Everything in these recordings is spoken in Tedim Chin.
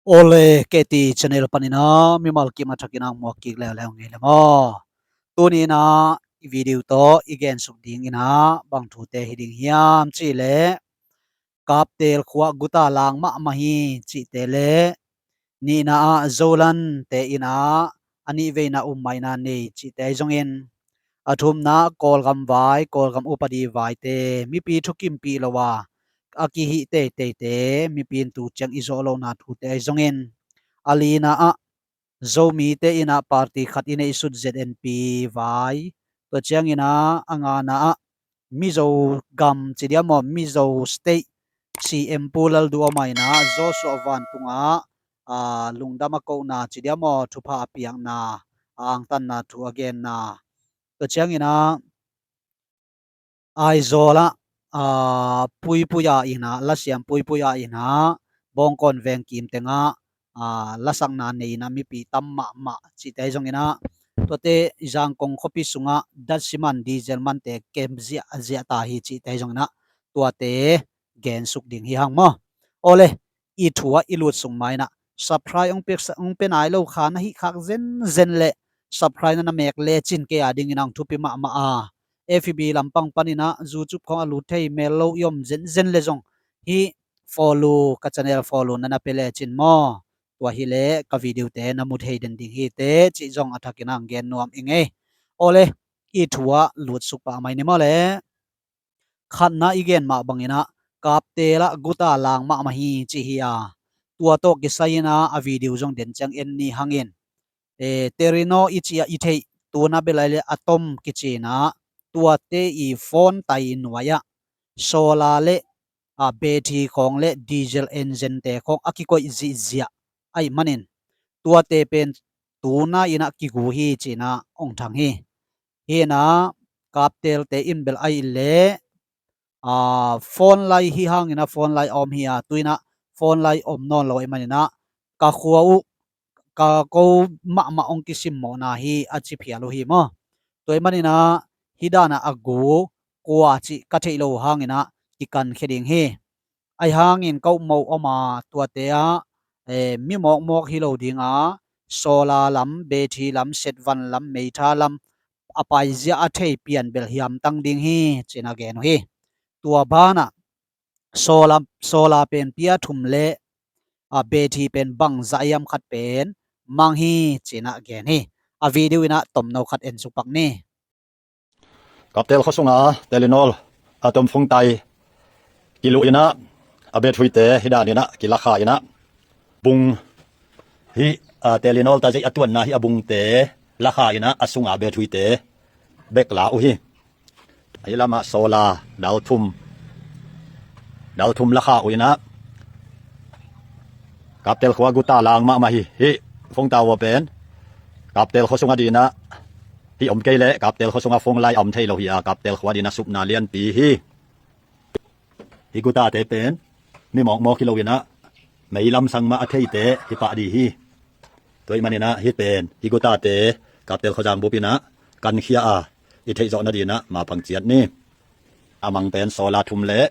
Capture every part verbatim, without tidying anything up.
Awle, K T channel panin ah mimal kim a thakin ah muak kik leuleu ngei le maw. Tuni in ah i video tawh i gensuk ding in ah bang thute hi ding hiam cih leh, Kaptel khua guta lang mahmah hi cihte le, nihna ah Zolan te in ah a nih veina um maina nei cihte ahi zongin, a thumna Kawlgam vai, Kawlgam upadi vaite mipi thukimpih lo a a kihih teiteite mipi in tu ciang i zawh lohna thute ahi zongin, a lina ah Zomite in ah party khat i neihsut Z N P vai, tua ciangin ah a ngana ah Mizo gam ci dia maw, Mizo State C M Pu Lalduhoma in ah Joshua Vantung ah, aa, lungdam a kohna ci dia maw, thupha a piakna, a angtanna thu a genna. Tua ciangin ah Aizawl ah, aa, Puipuia in ah, lasiam Puipuia in ah Bawngkawn veng kim tengah, aa, lasakna nei in ah mipi tam mahmah cihte ahi zongin ah, tuate Zangkong khuapi sungah datsi man, diesel mante kem ziahziah ta hi cihte ahi zongin ah, tuate gensuk ding hi hang maw. Awle, i thu ah i lutsuk ma in ah, subscribe hong pia, hong pia nai lo kha na hih khak zenzen leh subscribe na na mek lecin kei a dingin ah hong thupi mahmah a, F B lampang panin ah YouTube khawng a lut thei mel lo i om zenzen le zong, hih follow, ka channel follow na na pia lecin maw, tua hi leh ka video te na mu thei den ding hi teh cih zong a thakin ah hong gen nuam ing ei. Awle, i thu ah lutsuk pah mai ni maw le. Khatna i gen mah bangin ah Kaptel ah guta lang mahmah hi ci hi a, tua tawh kisai in ah a video zong den ciang en ni hangin, e, Telenor i ci a i theih, tu-in ah bel ai le Atom kici in ah, tuate i phone tai nuai ah solar le, a, battery khawng le diesel engine te khawng a kikoih zihziah ahih manin, tuate pen tu-in ah kigu hi ci in ah hong thang hi. Hi in ah Kaptel te in bel ai leh, aa, phone line hi hangin ah phone line a om hi a, tu-in ah phone line om nawn lo ahih manin ah ka khua uh, ka ko mahmah hong kisimmawhna hi a ci phial uh hi maw. Tua ahih manin ah hih dan ah a gu kua cih ka theih loh hangin ah kikankhia ding hi. Ahi hangin ka upmawh om a, tuate ah, e, mi mawkmawk hi lo ding a, solar lam, battery lam, setvan lam, meitha lam a paizia a thei pian bel hiamtang ding hi ci in ah gen uh hi. Tua banah solar, solar pen pia thum le, a, battery pen bangzah hiam khat pen mang hi ci in ah gen hi. A video in ah tomno khat en suk pak ni. Kaptel khua sunga Telenor Atom phone tai kiluh in ah, a battery te hih dan in ah kilakha in ah, bung hih, a, Telenor ta zei a tuanna hih a bungte lakha in ah a sunga battery te bek la uh hi. Ahi lamah solar dal thum, dal thum lakha uh in ah, Kaptel khua guta lang mahmah hi. Hih phone tower pen Kaptel khua sung a ding in ah, hih om kei leh Kaptel khua sunga phone line a om thei lo hi a, Kaptel khua ding in ah supna lianpi hi. Hih gutate pen mi mawkmawk hi lo in ah, mei lamsang mah a theite hi pah ding hi. Tua ahih manin ah hih pen, hih gutate Kaptel khuazang bup in ah kankhia a, i theihzawh nading in ah mapang ciat ni. A mang pen solar thum le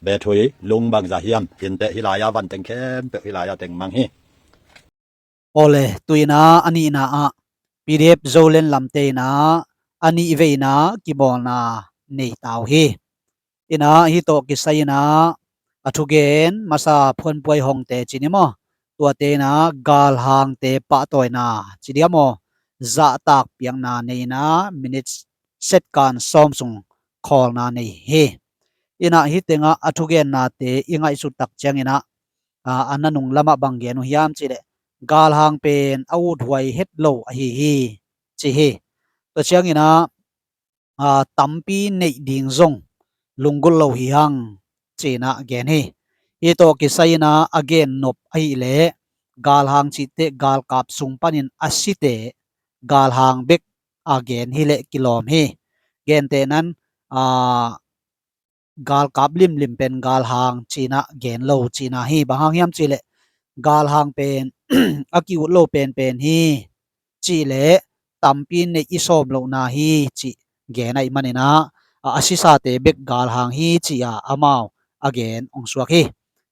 battery lung bangzah hiam, hinteh hih lai-a van teng khempeuh hih lai-a teng mang hi. Awle, tu-in ah a nihna ah P D F Zoland lamte in ah a nih veina kibawlna nei ta uh hi. In ah hih tawh kisai in ah a thugen masa Phuanpuai Hongte ci ni maw, tuate in ah galhangte pahtawina ci dia maw, zahtak piakna nei in ah minute, second sawm sung khawlna nei hi. In ah hih tengah a thugennate i ngaihsut tak ciangin ah, a, a nanung lamah bang gen uh hiam cih leh, galhang pen a uthuai het lo ahi hi ci hi. Tua ciangin ah, a, tampi neih ding zong lunggulh lo hi hang ci in ah gen hi. Hih tawh kisai in ah a gennop ahih leh, galhang cih teh galkap sung panin a site galhang bek a gen hi leh kilawm hi. Gentehna in, a, galkap limlim pen galhang ci in ah gen lo cihna hi. Bang hang hiam cih leh, galhang pen a ki-ut lo penpen hi cih leh, tampi neih i sawm lohna hi cih gen ahih manin ah, a, a sisate bek galhang hi ci-a amau a gen hong suak hi.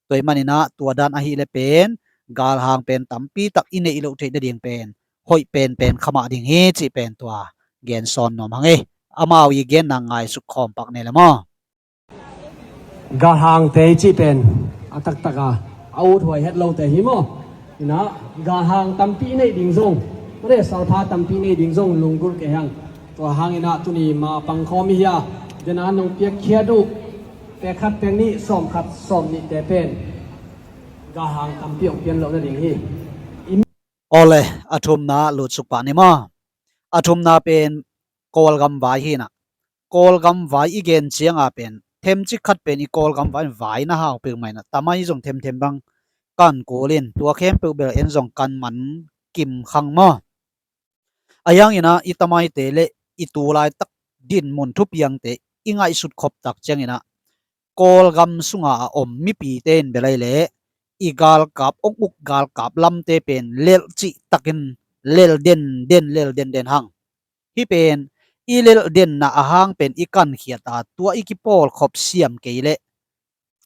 Tua ahih manin ah tua dan ahih leh pen galhang pen tampi tak i neih loh theih nading pen hoih penpen khamah ding hi cih pen tua gen sawn nuam hang ei. Amau i genna ngaisuk khawm pak ni le maw? Galhangte i cih pen a taktak a a uthuai het lote hi maw? Inah galhang tampi neih ding zong, mate salpha tampi neih ding zong lunggulh kei hang. Tua hang inah tuni ma pangkhawm i hi a, dena nong piakkhiat uh pek khat pek nih sawm khat sawm nihte pen galhang tampi hong pian loh nading hi. Awle, a thumna lutsuk pah ni maw? A thumna pen Kawlgam vai hi inah, Kawlgam vai i gen cianga pen themcik khat pen i Kawlgam vai vai na hau peuhmah inah tamai zong themthem bang kan kul in tua khempeuh bel en zong kan man kim khang maw? A yang inah i tamaite le i tu laitak dinmun thupiangte i ngaihsut khop tak ciang inah Kawlgam sunga a om mipite in bel ai le i galkap ong uk galkap lamte pen lelh cih takin lel denden lel denden hang. Hih pen i lelh denna a hang pen i kankhiat a tua i kipawlkhop siam kei leh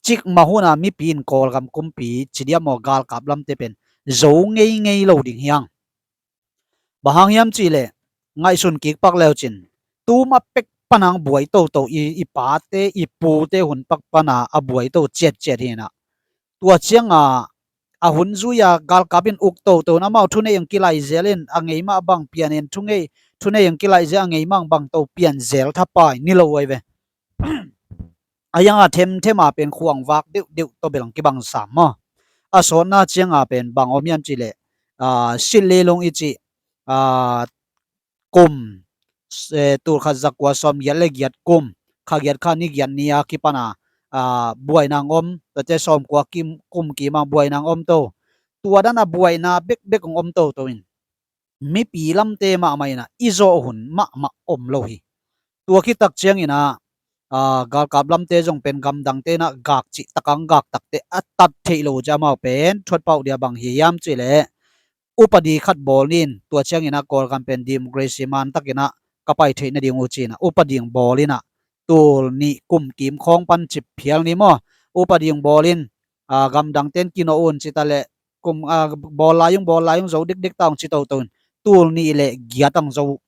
cikmah huna mipi in Kawlgam kumpi ci diam aw galkap lamte pen zo ngeingei lo ding hi hang. Bang hang hiam cih leh ngaihsun kik pak leucin tuma pek pan hang buai toto i, i pate i pute hun pak pana a buai to ciatciat hi inah tua cianga a hun zui a galkap in uk toto in amau thunei ang kilai zel in a ngei mah bang pian in thungei thunei ang kilai zel a ngei mah bang to pian zel thapai ni lo ai ve. A yang a themthem a pen khuang vak deuhdeuh to bel ang kibang sam maw? A sawtna cianga pen bang om hiam cih leh, a, Silh Leilung i cih, a, kum, eh, tul khat za kua sawm giat le giat kum, kha giat kha ni giat ni a kipan a, a, buaina ang om, tate sawm kua kim, kum kim a buaina ang om to. Tua dan a buaina bekbek ang om toto in mipi lamte mahmah inah i zawh hun mahmah om lo hi. Tua khit tak ciang inah, a, galkap lamte zong pen gamdangte inah gak cih tak ang gak takte a tat theih lo uh ciang amau pen thuatpauh dia bang hi hiam cih leh upadi khat bawl ni in tua ciang inah Kawlgam pen democracy man tak inah ka pai theih nading uh ci inah upadi ang bawl inah tul nih kum kim khawng pan cip phial ni maw? Upadi ang bawl in, a, gamdangte in kinawh un ci ta leh kum, a, bawl lai ung bawl lai ung zo dikdik ta ung ci toto in tul nih le giat ang zo uh.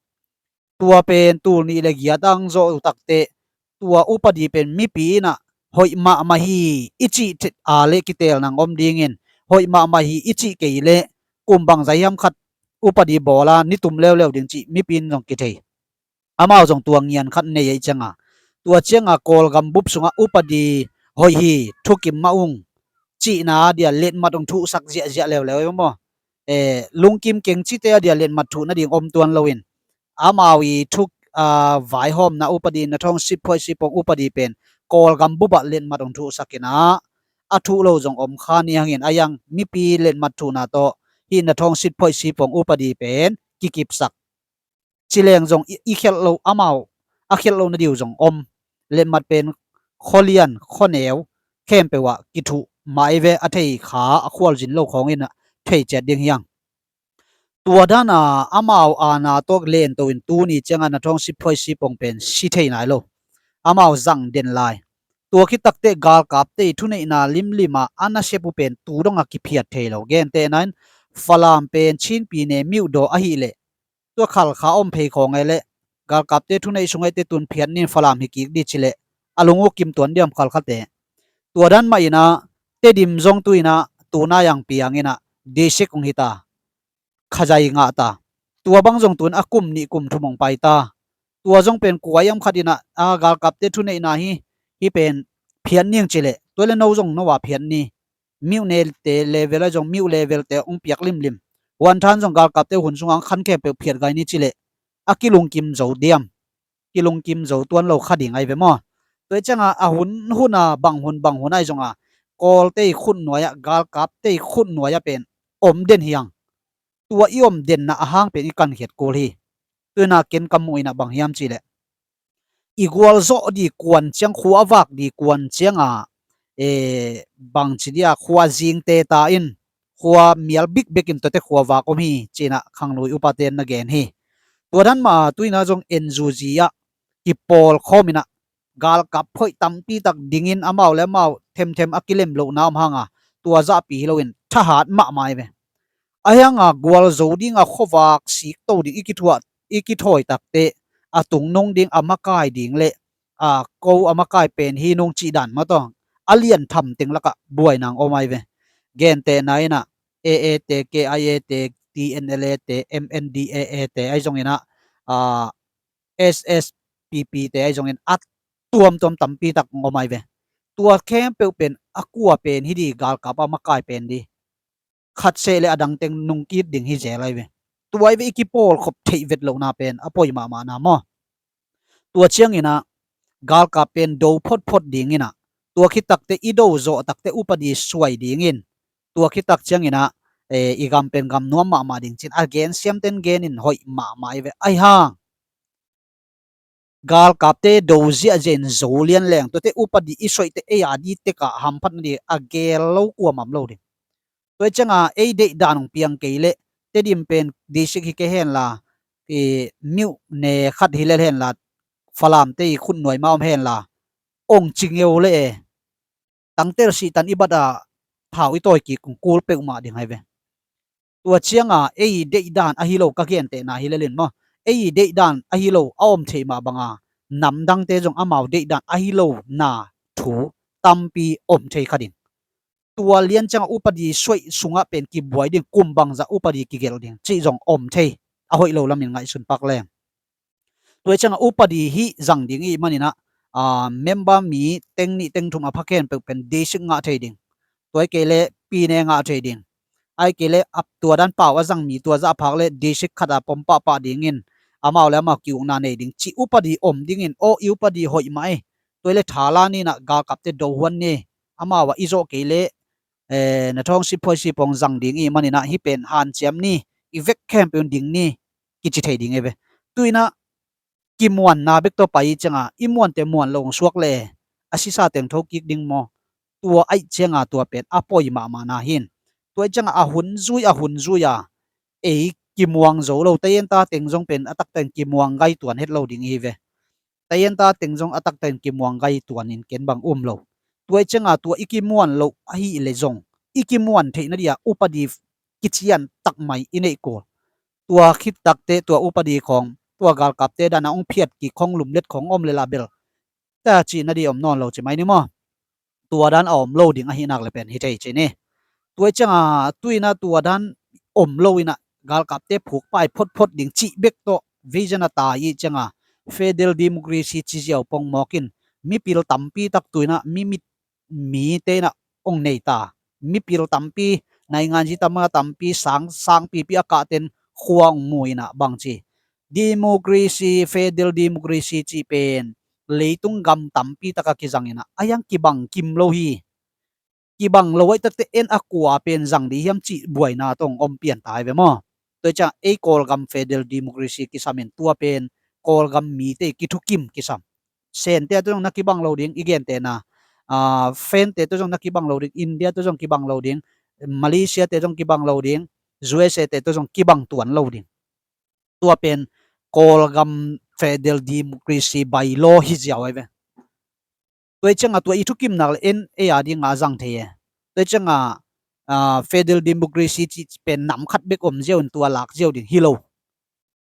Tua pen tul nih le giat ang zo uh takteh tua upadi pen mipi inah hoih mahmah hi i cih a le kitelna ang om dingin hoih mahmah hi i cih kei leh kum bangzah hiam khat upadi bawl a ni tum leuleu ding cih mipi in zong kithei. Amau zong tua ngian khat nei ei cianga tua cianga Kawlgam bup sungah upadi hoih hi thukim mah ung cihna a dia letmat ong thuhsak ziahziah leuleu ei maw? Eh, lungkim keng cite a dia letmat thuh nading om tuan loin amau i thuk, a, vaihawmna upadi na thawng siphuai sipong upadi pen Kawlgam bup ah letmat ong thuhsak inah a thuh lo zong om kha ni hangin a yang mipi letmat thuhna tawh hih na thawng siphuai sipong upadi pen kikipsak cileng zong i, i khelh lo amau a khelh lo na diu zong om. Letmat pen khualian khuaneu khempeuh ah kithuh mai ve a thei kha a khualzin lo khawngin a thei ciat ding hiang. Tua dana amau ana tawk len to in tuni cianga na thawng siphuai sipong pen si thei nai lo. Amau zang den lai. Tua khit takteh galkapte i thuneihna limlima a nasep uh pen tu donga kiphiat thei lo. Gentehna in Falam pen Chinpi ne miuhdaw ahih leh tua khalkha om phei khawng e leh galkapte thuneih sung eite tun phiat nin Falam hi kik di ci leh a lung uh kim tuan diam khalkhate. Tua dan mah inah Tedim zong tu inah tunai ang piang inah deisek ung hita. Khazai ngah ta. Tua bang zong tun a kum nih kum thum ong pai ta. Tua zong pen kuai am khat inah a galkapte thuneihna hi, hi pen phiat ning ci leh tua le no zong no a phiat ni. Miuh nete level a zong miuh level te ong piak limlim. Huanthan zong galkapte hun sunga ang khan khempeuh phiat gai ni ci leh a kilungkim zo diam. Kilungkim zo tuan lo kha ding ai ve maw? Tua i cianga a hun huna bang hun bang hun ai zonga Kawlte i khut nuai ah galkapte i khut nuai ah pen om den hiang. Tua i om denna a hang pen i kankhiat kul hi. Tuina ken ka muh inah bang hiam ci leh i gualzawh di kuan ciang khua a vak di kuan cianga, eh, bang ci dia khua zingte ta in khua mial bikbek in tuate khua vak om hi cinah khanglui upate na gen hi. Tua dan mah tuina zong N U G ah kipawl khawm inah galkap phoih tampi tak dingin amau le amau themthem a kilem lohna om hanga tua zahpi hi loin thahat mahmah hi ve. Ahi hanga gualzo dinga khuavak sikto ding i kithuah, i kithawi takte a tungnung ding, a makai ding le a ko a makai pen hi nung cih dan mah tawh a lian tham teng lakah buaina hong om ahi ve. Gentehna inah A A te, K I A te, T N L A te, M N D A A te ahi zonginah, a, S S P P te ahi zongin a tuamtuam tampi tak hong om ahi ve. Tua khempeuh pen a kua pen hi di, galkap a makai pen di. Khat seh le a dang teng nungkik ding hi zel ahi ve. Tua ahi ve i kipawlkhop theih vet lohna pen a poi mahmahna maw. Tua cianginah galkap pen do photphot dinginah, tua khit takte i do zawh takte upadi suai dingin, tua khit tak cianginah, eh, i gam pen gam nuam mahmah ding cin a gen siamten genin hoih mahmah ahi ve. Ahi hang galkapte do ziahziah in zo lian leng tuate upadi i soihte ei a di tekah hamphatna di a gel lo kuamah om lo ding. Tua cianga ei deih dan hong piang kei leh, Tedim pen district hi kei henla, i myone khat hi lel henla, Falamte i khutnuai mah om henla, ong ci ngeu le e, tangtel sihtan i bat a thau i tawi kik kul peuhmah ding ahi ve. Tua cianga ei deih dan ahi lo ka gentehna hi lelin maw, ei deih dan ahi lo a om thei mah banga namdangte zong amau deih dan ahi lo na thu tampi om thei kha ding. Tua lian cianga upadi suaih sungah pen kibuai ding, kum bangzah upadi kigelh ding cih zong om thei, a hoih lo lamin ngaihsun pak leng. Tua cianga upadi hih zang ding i hih maninah, a, member mi teng nih teng thum a phak khempeuh pen district ngah thei ding. Tua hi kei le pyine ngah thei ding. Ahi kei le a tua dan pau a zang mi tua zah a phak le district khat a pom pahpah dingin amau le amau ki-ukna nei ding cih upadi om dingin, aw i upadi hoih mah ei. Tua hi le thala ninah galkapte do huan ni, amau a i zawh kei le, eh, na thawng siphuai sipawng zang ding i hih maninah hih pen hanciam ni, i vek khempeuh in ding ni, kici thei ding e ve. Tuinah kimuanna bek tawh pai i cianga i muante muan lo hong suak le a sisa teng thokik ding maw? Tua aih cianga tua pen a poi mahmahna hin. Tua i cianga a hun zui, a hun zui a ei kimuang zo lo, tayenta teng zong pen a taktakin kimuang gai tuan het lo ding ihi ve. Tayenta teng zong a taktakin kimuang gai tuanin ken bang um lo. Tua i cianga tua i kimuan loh ahi le zong i kimuan theih nadia upadi kician takmai i neih kul. Tua khit takte tua upadi khawng, tua galkapte dana hong phiat kik khawng, lumlet khawng om le la bel ta cihna di om nawn lo ci mai ni maw? Tua dan a om lo ding ahi nak le pen hi thei ci ni. Tua i cianga tuina tua dan om lo inah galkapte phukpai photphot ding cih bek tawh vision a tai i cianga federal democracy ci ziau pongmawkin mipil tampi tak tuinah mi mit mite inah ong nei ta. Mipil tampi, naingan zi tama tampi, sang, sangpipi a kahten khua ong mu inah bangci democracy, federal democracy cih pen leitung gam tampi taka kizang inah a hiang kibang kim lo hi. Kibang lo aih takte en a kua pen zang di hiam cih buaina tawh ong om pian ta hi ve maw? Tua i ciang ei Kawlgam federal democracy kisamin tua pen Kawlgam mite kithukim kisam. Sente tawh zong na kibang lo ding, i gentehna, ah, Fante tawh zong na kibang lo ding, India tawh zong kibang lo ding, Malaysia te zong kibang lo ding, U S A te tawh zong kibang tuan lo ding. Tua pen Kawlgam federal democracy by law hi ziau ahi ve. Tua i cianga tua i thukimnak le en ei a dinga a zang thei e. Tua i cianga, ah, federal democracy cih pen nam khat bek om ziau in tua lak ziau ding hi lo.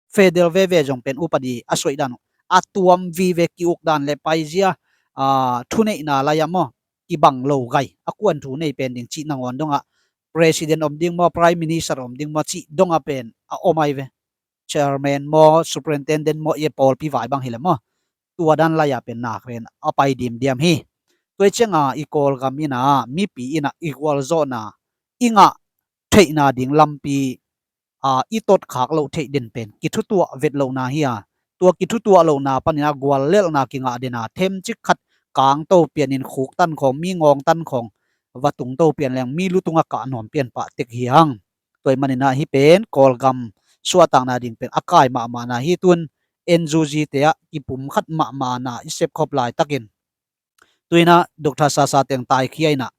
Federal veve zong pen upadi a suaih dan uh a tuam vive, ki-uk dan le paizia, ah, thuneihna lai-ah maw, kibang lo gai a kuan thu nei pen ding cih nangawn dongah president om ding maw, prime minister om ding maw cih dongah pen a om ahi ve. Chairman maw, superintendent maw, i pawlpi vai bang hi le maw, tua dan lai-ah pen nak pen a pai dimdiam hi. Tua i cianga i Kawlgam inah mipi inah i gualzawhna i ngah theihna ding lampi, a, i totkhak loh theih den pen kithutuah vet lohna hi a, tua kithutuah lohna panin a guallelhna kingah dena themcik khat kangto pianin khuktan khawng, mi ngawngtan khawng va tungto pian leng mi lutung a kah nuam pian pah tek hi hang. Tua i maninah hih pen Kawlgam suahtakna ding pen a kai mahmahna hi. Tun N U G te ah kipumkhat mahmahna i sepkhop laitakin tuinah Doctor Sasa teng taikhia inah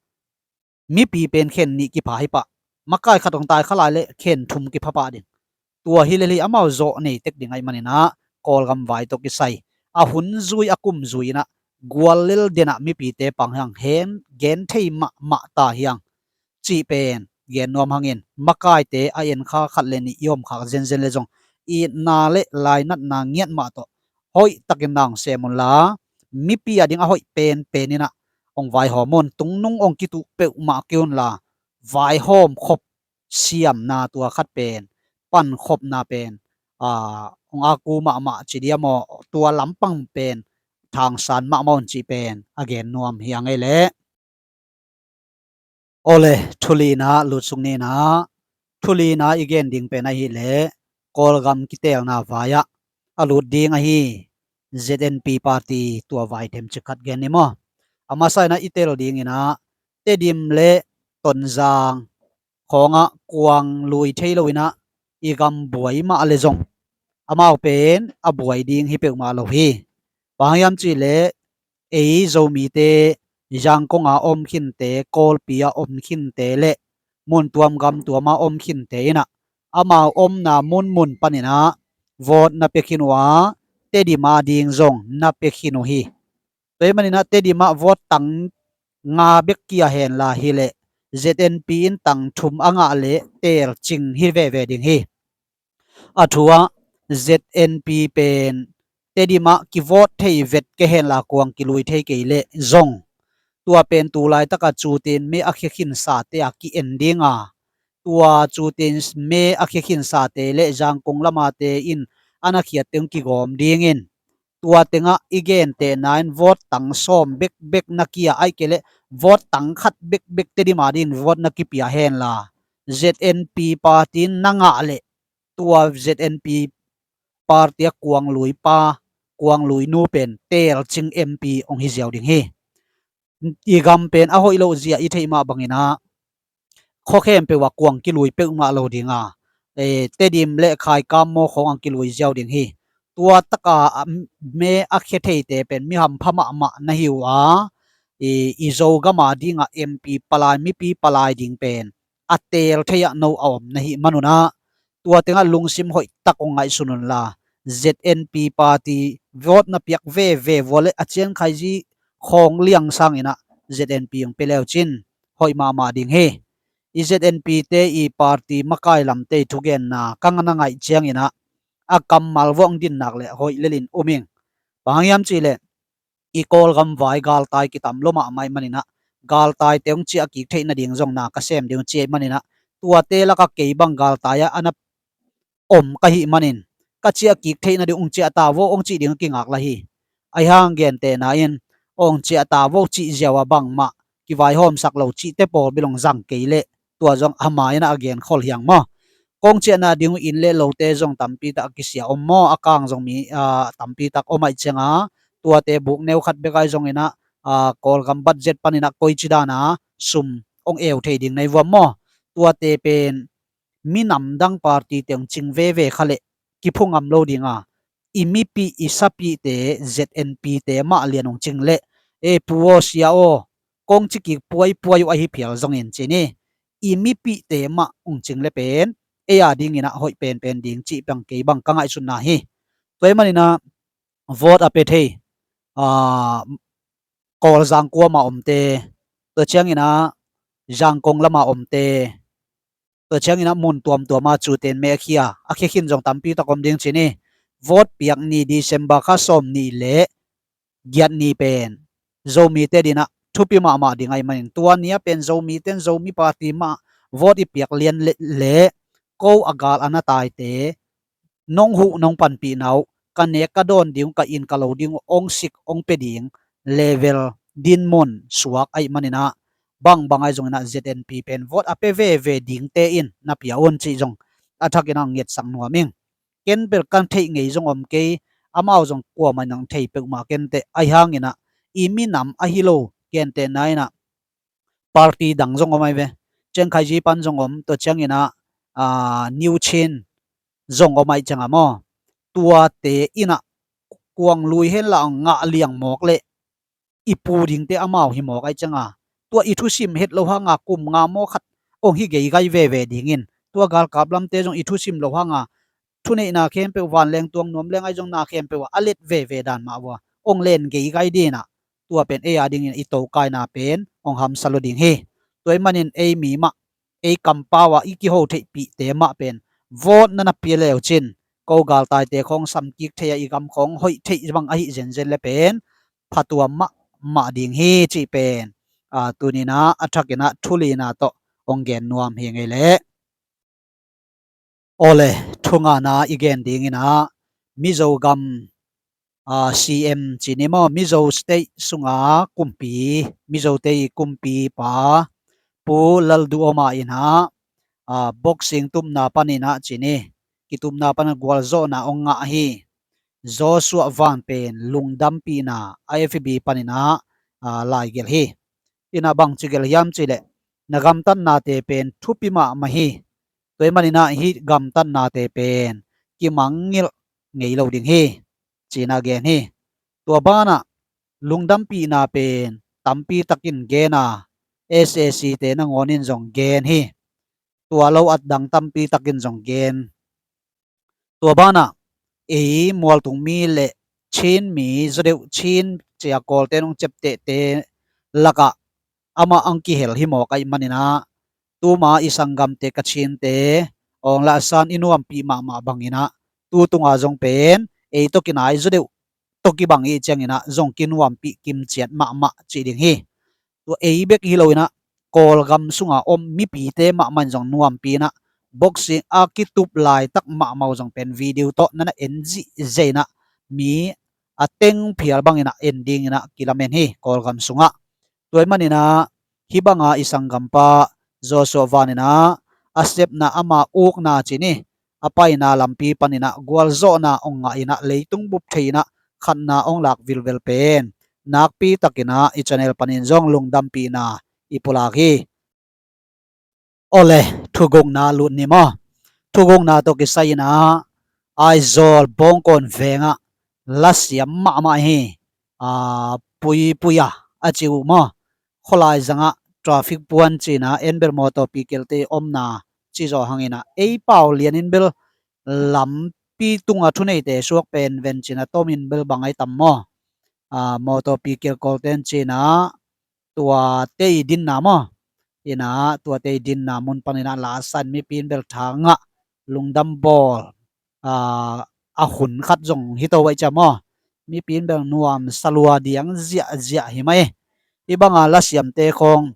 mipi pen khen nih kipha hi pah. Makai khat hong taikha lai le khen thum kipha pah ding. Tua hi lel hi amau zawh nei tek ding ahi maninah Kawlgam vai tawh kisai a hun zui a kum zui inah guallel denah mipite pang hiang hen gen thei mahmah ta hiang cih pen gen nuam hangin, makaite a enkha khat le nih i om khak zenzen le zong, itna le lainatna ngiat mah tawh hoih takin na hong sem unla, mipi a ding a hoih penpen inah hong vaihawm un. Tungnung hong kituh peuhmah kei unla, vaihawm khop siamna tua khat pen, pankhopna pen, aa, hong aku mahmah ci dia maw, tua lampang pen thangsan mahmah un cih pen a gen nuam hi a ngei leh. Awle, thulina lutsuk nina, thulina i gen ding pen ahih leh Kawlgam kiteelna vai-ah a lut ding ahi Z N P party tua vai themcik khat gen ni maw. A masa inah i tel dinginah Tedim le Tonzang khawngah kuang lui thei lo inah i gam buai mah le zong amau pen a buai ding hi peuhmah lo hi. Bang hang hiam cih leh ei Zomite Zangkong a om khinte, Kawlpi a om khinte le mun tuam gam tuam a om khinte inah amau omna munmun paninah vote na pia khin uh a, Tedim a ding zong na pia khin uh hi. Tua ahih maninah Tedim ah vote tang nga bek kia henla hileh Z N P in tang thum a ngah leh teel cing hi veve ding hi. A thu ah Z N P pen Tedim ah kivote thei vet kei henla kuang kilui thei kei leh zong, tua pen tu laitaka cutin me a khia khinsate a ki-en dinga, tua cutin me a khia khinsate le Zangkong lamate in a na khiatte hong kigawm dingin, tua tengah i gentehna in vote tang sawm bekbek na kia, ahih kei leh vote tang khat bekbek Tedim a dingin vote na kipia henla, Z N P party in na ngah leh tua Z N P party a kuang lui pa, kuang lui nu pen teel cing M P hong hi ziau ding hi. I gam pen a hoih loh zia i theih mah banginah khua khempeuh ah kuang kilui peuhmah lo dinga, eh, Tedim le Khaikam maw khawng ang kilui ziau ding hi. Tua taka, ah, me a khia theite pen mi hampha mahmah na hi uh a, i, i Zogam a dingah M P palai, mipi palai ding pen a teel thei ah no a om na hih manunah, tua tengah lungsim hoih tak hong ngaihsun unla, Z N P party vote na piak veve vua le a ciankhaiji khawng liang sanginah Z N P hong pia leucin hoih mahmah ding hi. I Z N P te i party makai lamte i thugenna ka na ngaih cianginah a kammal vuah hong din nak le hoih lelin um ing. Bang hang hiam cih leh i Kawlgam vai galtai kitam lo mahmah ahih maninah, galtaite hong ciah kik theih nading zong na ka sem ding uh ci ahih maninah, tuate laka kei bang galtai ah a na om ka hih manin, ka ciah kik theih nading hong ciah ta vo hong cih ding kingak la hi. Ahi hang gentehna in hong ciah ta vo cih ziau a bangmah kivaihawmsak lo cihte pawl bel hong zang kei leh tua zong a ma inah a genkhol hiang maw. Kong ciahna ding uh inn le lote zong tampi tak a kisia om maw, a kang zong mi, ah, tampi tak om ahih cianga, tuate buk neu khat bek ahi zonginah, ah, Kawlgam budget paninah koici dana sum hong eu thei ding na hi vuam maw. Tuate pen minam dang party te hong cing veve kha leh kiphu ngam lo dinga, i mipih i sapihte Z N P te mah lian hong cing leh, e pu aw sia aw, kong ci kik puaipuai uh ahi phial zongin ci ni, i mipihte mah hong cing le pen ei a dinginah hoih penpen ding cih bang kei bang ka ngaihsutna hi. Tua ahih maninah vote a pia thei, ah, Kawlzang kuama omte, tua cianginah Zangkong lama omte, tua cianginah mun tuamtuama cutin me a khia, a khia khin zong tampi tak om ding ci ni. Vote piak ni December kha sawm nih le giat ni pen Zomite dinah thupi mahmah ding ahih manin, tua ni a pen Zomite in Zomi party mah vote i piak lian le, le ko a gal a na taite nong huh nong panpihna uh, ka nek ka dawn ding uh, ka in ka lo ding uh, ong sik ong pe ding level dinmun suak ahih maninah, bangbang ahi zonginah Z N P pen vote a pe veve dingte in na pia un cih zong a thakinah hong ngetsak nuam ing. Ken bel kan theih ngei zong om kei, amau zong kuamah in hong thei peuhmah kenteh, ahi hanginah i minam ahi lo gentehna inah party dang zong om ahi ve. Ciangkhai Zipan zong om, tua cianginah, ah, New Chin zong om ahi cianga maw, tuate inah kuang lui henla ngah liang mawk leh i pu dingte amau hi mawk ahi cianga, tua i thusim het lo hanga kum nga maw khat ong hi geigai veve dingin, tua galkap lamte zong i thusim lo hanga thuneihna khempeuh, vanleng tuang nuam leng ahi zong na khempeuh ah a let veve dan mah vua ong len geigai dinah, tua pen ei a dingin i tokaina pen ong hamsa lo ding hi. Tua ahih manin ei mi mah ei kampau ah i kiho theihpihte mah pen vote na na pia leucin ko galtaite khawng samkik thei a, i gam khawng hoih theih bang ahi zenzen le pen phatuam mahmah ding hi cih pen, aa, tuninah a thakinah thulina tawh hong gen nuam hi ngei leh. Awle, thungana i gen dinginah Mizo gam, aa, C M cini maw, Mizo State sunga kumpi, Mizote i kumpipa Pu Lalduh Oma inah, aa, boxing tupna paninah cini, kitupna panin gualzawhna hong ngah hi. Joshua Van pen lungdampihna a F B paninah, aa, laigelh hi. Inah bangci gelh hiam cihleh, na gamtatnate pen thupi mahmah hi. Tua hi maninah hih gamtatnate pen kimangngilh ngei lo ding hi, cinah gen hi. Tua banah lungdampihna pen tampi takin gen a, S A C te nangawnin zong gen hi. Tua lo at dang tampi takin zong gen. Tua banah ei mualtung mi le Chin mi, zawdeuh Chin cia Kawlte nong ciaptehte lakah amah ang kihel hi mawk ahi maninah, tuma i sanggamte Kachinte awng la a san i nuampih mahmah banginah, tu tunga zong pen ei tawh kinai zawdeuh tawh kibang i cianginah zong kinuampih kimciat mahmah cih ding hi. Tua ei bek hi loinah Kawlgam sunga om mipite mahmah in zong nuampi inah boxing a kitup laitak mahmah uh zong pen video tawh nana en zihzia inah mi a teng phial banginah en dinginah kilamen hi Kawlgam sungah. Tua hi maninah hih banga i sanggampa Joshua Van inah a sepna ama ukna cini a paina lampi paninah gualzawhna hong ngah inah leitung bup thei inah khatna hong lak vilvel pen nakpi takinah i channel panin zong lungdampihna i pulak hi. Awle, thugukna lut ni maw? Thugukna tawh kisai inah Aizawl Bawngkawn vengah lasiam mahmah hi. Aa, Pui Pui a, a ci uh maw? Khawlai zangah traffic puan cinah en bel mawtaw pikelte omna ci zaw hanginah ei pau lianin bel lampi tunga thuneite suak pen ven cinah tomin bel bang ai tam maw? Aa, mawtaw pikel kawlten cinah tuate i dinna maw? Inah tuate i dinna mun paninah la a san mipi in bel thangah lungdam bawl, aa, a hun khat zong hi to aih ciah maw? Mipi in bel nuam salua diang ziahziah hi mai. Hih banga lasiamte khawng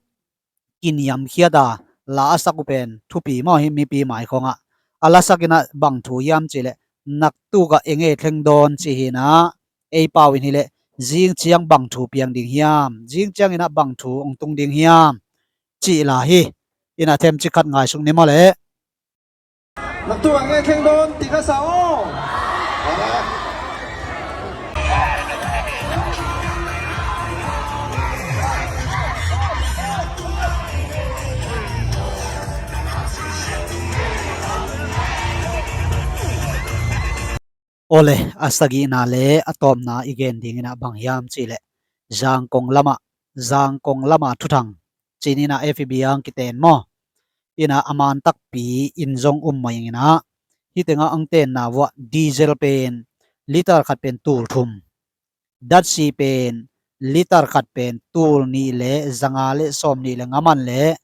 kiniamkhiat a la a sak uh pen thupi maw, hih mipi mai khawngah. A lasak inah bang thu hiam cihleh, naktukah enge thleng dawn ci hinah ei pau in hileh, zing ciang bang thu piang ding hiam, zing cianginah bang thu hong tung ding hiam cih la hi. Inah themcik khat ngaisuk ni maw leh. Naktukah enge thleng dawn ti ka sa aw. Awle, a sagihna le a tawpna i gen dinginah bang hiam cihleh, Zangkong lamah, Zangkong lamah thuthang cininah F B ang kiten maw? Inah a man takpi in zong um mai inginah, hih tengah ang tenna vuah diesel pen liter khat pen tul thum, datsi pen liter khat pen tul nih le zanga le sawm nih le nga man le,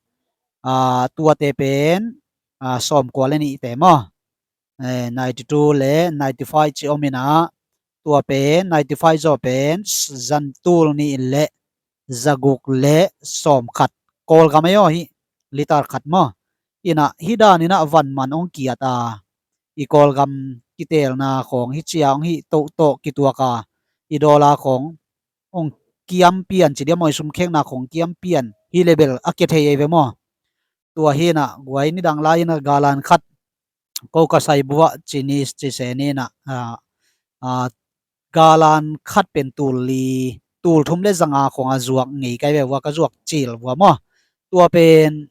aa, tuate pen, aa, sawm kua le nihte maw? Eh, ninety two le ninety five ci om inah, tua pen ninety five zaw pen zan tul nih le zaguk le sawm khat, Kawlgam ei aw hih liter khat maw? Inah hih daninah van man hong kiat a, i Kawlgam kitelna khawng hih cia hong hih tohtawh kituak a, i dollar khawng hong kiam pian ci diam aw, i sumkhekna khawng kiam pian hi le bel a kia thei ei ve maw? Tua hinah guai nidang lai inah galan khat ko ka saibuah cini ci se ninah, aa, aa, galan khat pen tul li, tul thum le zanga khawng a zuak ngei kai ve vua, ka zuak cil vua maw? Tua pen,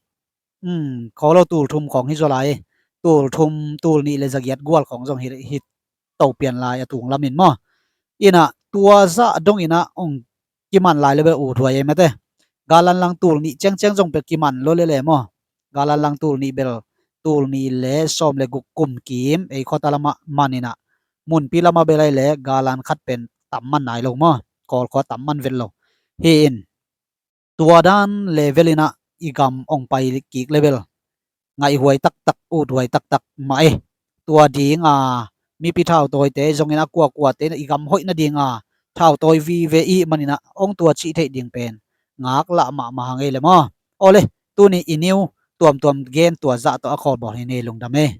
um, kho lo, tul thum khawng hi zaw lai. Tul thum, tul nih le zagiat gual khawng zong hi, hi to pian lai a tung lamin maw? Inah tua zah donginah hong kiman lai le bel uthuai ei mate. Galan lang tul nih ciangciang zong bel kiman lo lele maw? Galan lang tul nih bel, tul nih le sawm le guk kum kim ei khuata lamah maninah, munpi lamah bel ai le galan khat pen tam man nai lo maw? Kawlkhua tam man vet lo. Hi in, tua dan level inah i gam hong pai kik le bel, ngaihhuai taktak, uthuai taktak mah e. Tua dinga mipi thautawite zongin a kuakuate i gam hoih nadinga thautawi vive i hih maninah hong tua cih theih ding pen ngaklah mahmah hang ei le maw. Awle, tuni i niu tuamtuam gen tua zah tawh a khawlbawl hi ni, lungdam e.